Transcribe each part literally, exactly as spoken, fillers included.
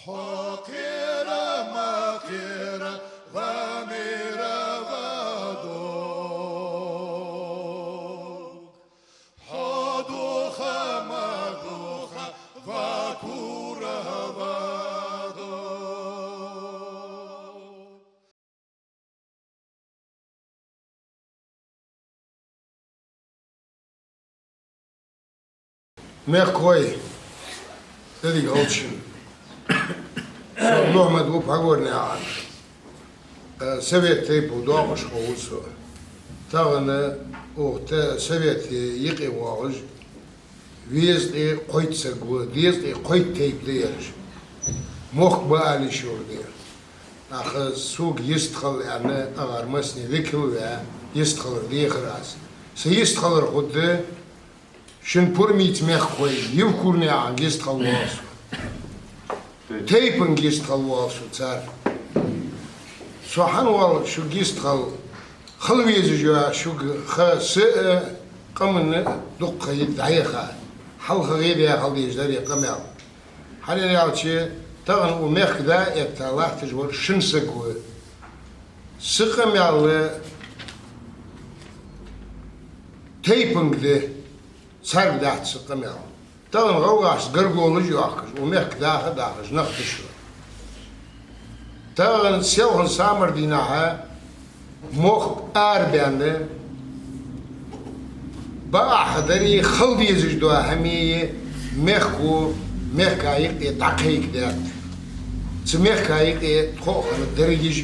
Хьо кхера ма кхера, ва мера ва дог. Хьо духа ма духа, ва кура ва дог. Мехкахой, деррига гӀалгӀашта. Со Мухьмад ва, Пхьагорнаькъан. Э, Совет тейпов доакъашхо ва со. Тахан укх тӀа Совете юкъе воагӀаш, везткъеи кхойтта саг ва, дезткъеи кхойтта тейп да ераш. Мохк ба ала йиш йолаш да ер. ТӀаккха сога йистхила аьнна, агӀар массане викал ваь, йистхилар дехар аз. Са йистхилар хургда шун пурмийца мехкахой, Евкурнаькъан йистхила воал со. Тейпанга йистхила воал со цар. Со хьан вал шуга йистхила, хила везаш я шуга ха, са а, къаман а дукха ха йита дӀаяха. Хьалха гӀе баь хила дезаш дар ер къамаьл. ХӀана аьлча, тахан укх мехка дӀаэтта латташ вар шин саг ва. Са къамаьл тейпанга да, царга дац са къамаьл. Тахан гӀалгӀашца гаргалонаш йоахкаш, укх мехка даха а дахаш, нах да шо. Тахан селхан самар дийнахьа мохк арабаьнна, бакъахьа дари хила дезаш дола хӀамеи мехко, мехка юкъе дӀакхайкадаьд. Цу мехка юкъе тхо а хинна дерригаш а.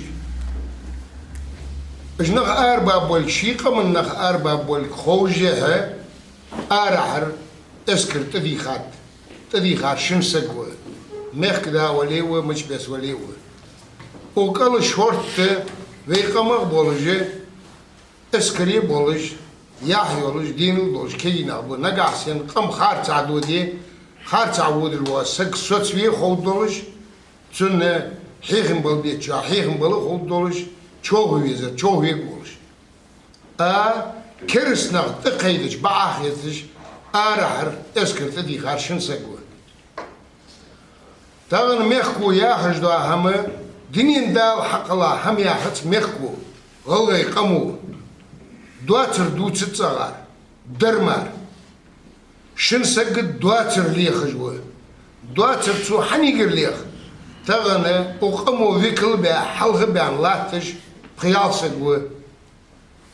Уж нах арабаь болга, ший къаман нах арабаь болга ховшшехьа, арахьара эскар тӀадийхад. ТӀадийхар шин саг ва. Мехка да вале а ва, мича беса вале а ва. Укх кӀала шортта вай къамах болаш, эскаре болаш, яхь йолаш, денал долаш кагий нах ба. Нагахьа санна къам харцахьа доде, харцахьа водаш вола саг соцаве ховргдолаш, цунна хьехам бала бечоа хьехам бала ховргдолаш, човха везар човхавергволаш. А кераста нах тӀакхайдача бакъахьа хеташ, арахьара эскар тӀадийхар шин саг ва. Тахан мехко яхаш дола хӀама, дунен Дала хьакхелла хӀама яхац мехко, гӀалгӀай къамо. Доацар дувцац цӀагӀара, дар мара. Шин саг доацар лехаш ва. Доацар цо хьанагара лех? Тахан укх къамо викал баь, хьалха баьнна латташ пхи-ялх саг ва.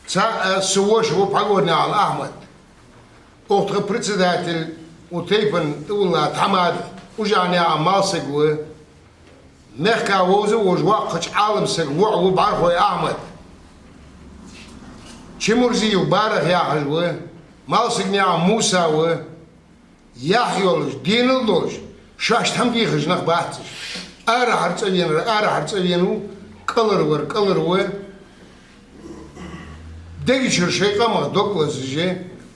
ЦаӀ са воша ва Пхьагорнаькъан Ахьмад. Укх тха председатель, укх тайпан тӀа улла Тхьамада, Ужахьнаькъан Малсаг ва. Мехка вовза а вовзаш воккхача Ӏаламсага воӀ ва БӀархой Ахьмад. Чимурзиев Барах яхаш ва, Малсагнаькъан Муса ва. Яхь йолаш, денал долаш, шоашта хӀама дехаш нах бац уж. Арахьара цӀавенар арахьара цӀавенав, кӀалхарвар кӀалхарва. Дега чура шоай къамах дог лазаш,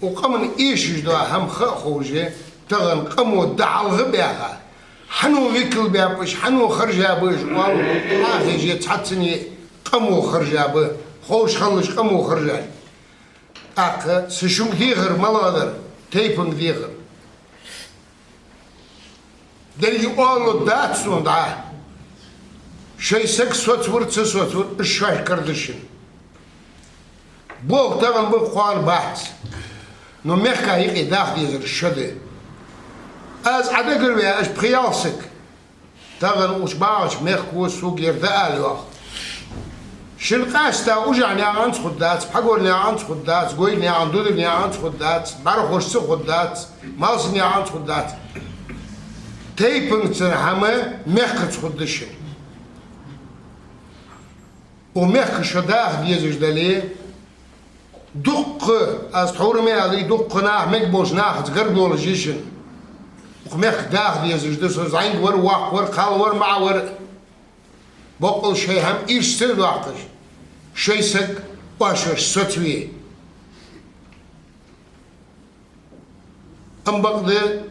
укх къаман эшаш дола хӀама ха а ховш, тахан къамо дӀахьалха а баьха, хьан викал баьб уж, хьан харжаб уж, оал, Ӏохайше цхьаццане къамо харжаб, ховш хилалаш къамо харжаб. ТӀаккха са шуга дехар малагӀа дар, тайпанга дехар. Деррига оалаш дац сона дӀа. Шоай саг соцавар, ца соцавар, уж шоашка кара да шун. Болх тахан ба, кхоана бац. Но мехка юкъе даха дезар шо да. Аз Ӏодагар ве, уж пхи-ялх саг. Тахан укх чу багӀача мехко сога ер дӀаала йоах. Шун къаьстта Ужахьнаькъанца хургдац, Пхьагорнаькъанца хургдац, Гойгнаькъан, Дударнаькъанца хургдац, БӀархошца хургдац, Малсагнаькъанца хургдац. Тайпанга цар хӀама мехкаца хургда шун. Укх мехка шо даха дезаш дале, дуккха, аз тхьовра ма аьлий, дуккха нах мегаш болча нахаца гаргалонаш я шун. Укх мехка даха дезаш да со, зӀамига вар, воккха вар, кхалла вар, маӀа вар. Боккъал шоай хӀама ирча ца доаккхаш, шоай саг оаш-оаш соцаве. Ам бакъда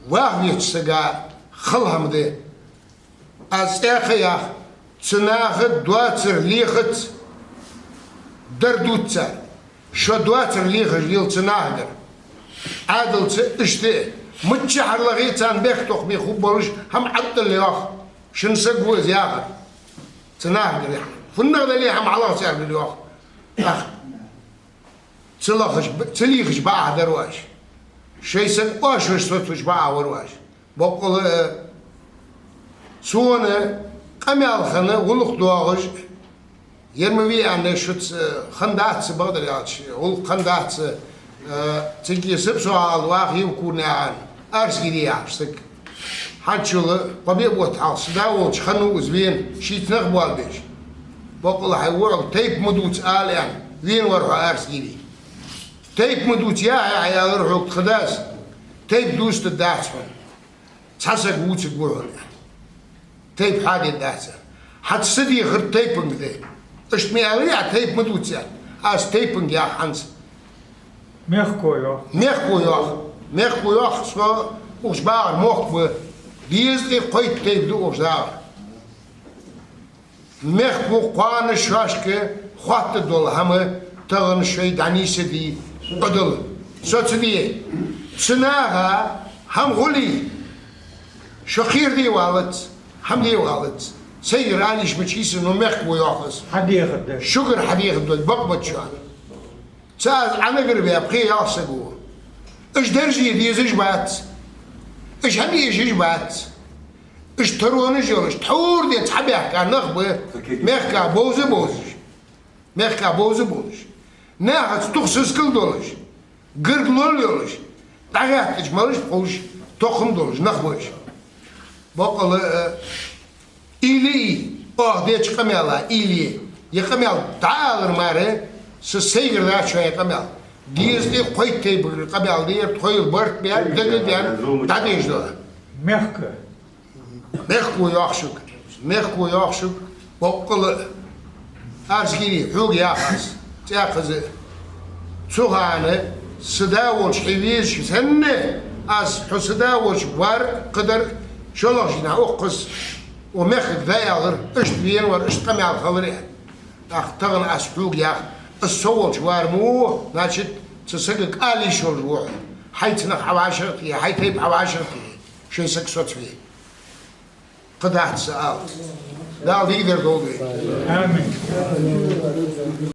ваха везача сага хала хӀама да. Аз цӀаькха а ях, цу наха доацар лехац, дар дувц цар. Шо доацар лехаш лела цу нахагара. Ӏаьдалца иштта а, Миччахьара лахе а царна бехктокхаме хургболаш хӀама Ӏаддалла йоах. Шун саг ва из яхар. Цу нахагара яхар. ФуннагӀа дале а хӀама хьалаха царгара йоах. Ах. Ца лахаш, ца лийхаш бакъахьа дар оаш. Шоай саг оаш, оаш соцалуш бакъахьа вар оаш. Боккъала, э, сона къамаьл хинна гӀулакх доагӀаш, ер ма вий аьнна шуца, э, хиннадац, бакъдар аьлча, гӀулакх хиннадац, э, цига сапсо ала ваха Евкурнаькъан Арсгири яхаш саг. ХӀанзчул кхо-бӀаь бутт хьалха са да волча хиннав из вена, шийца нах боалабеш. Боккъала хьай воӀо тайпа ма дувца ала аьнна, вена вар хьо Арсгири. Тайпа ма дувца яхе а, аьлар хьога тха дас, тайпа дувцаргдац хьона. Цхьа саг вувцаргва хьона. Тайпа хьадергдац. ХӀанз са дехар тайпанга да. Иштта ма аьлий Ӏа, тайпа ма дувца аьнна. Аз тайпанга ях хӀанз. Мехко йоах. Мехко йоах. Мехко йоах, со укх чу багӀар мохк ба. Дезткъеи кхойтта тайпа да укх чу дагӀар. Мехко кхоана шоашка хоттадола хӀама тахан шоай дӀанийсаде Ӏодала. Со ца де. Цу наха хӀама хуле, шо кхера де валац, хӀама де валац. Сайгара ала йиш мича йисар, но мехко йоах аз. Хьадехаргда. Шугара хьадехаргдолга бакъ ба шоана. Цу аз Ӏанагара ваь пхе-ялх саг ва. Уж дарже дезаш бац. Уж хӀама эшаш бац. Уж таронаш йолаш, тхьовра денз хьабаьхка нах ба, мехка бовза бовзаш. Мехка бовза бовзаш. Нахаца тух-сискал долаш, гаргало йолаш, дӀагӀаьттача малаш бохаш, тохкам долаш нах ба уж. Боккъала, э, Илли, оаха деча къамаьла, илли. Е къамаьл дӀаалар мара, са сайгара дац шоай къамаьл. Дезткъеи кхойтта тайпагара къамаьл да ер, тхоайла барт баьнна, дага даьнна, дӀадеш да. Мехка. Мехко йоах шуга. Мехко йоах шуга. Боккъала. Арсгири, хьога ях аз, цӀаькхаза. Цу хана са да волча хьо везаш санна, аз хьо са да волча вар кхадар шоллагӀча дийнахьа укхаза, укх мехкага да аьлар, иштта вена вар, иштта къамаьл хилар аьнна. ТӀаккха тахан аз хьога ях, аз со волча вар мо, значит, цу сагага ала йиш йолаш ва хьо. Хьай цу наха хьавӀашагӀтехе, хьай тайпа хьавӀашагӀтехе, шоай саг соцаве. Кхы дац са ала. Дала дикадар долда вай. Амин.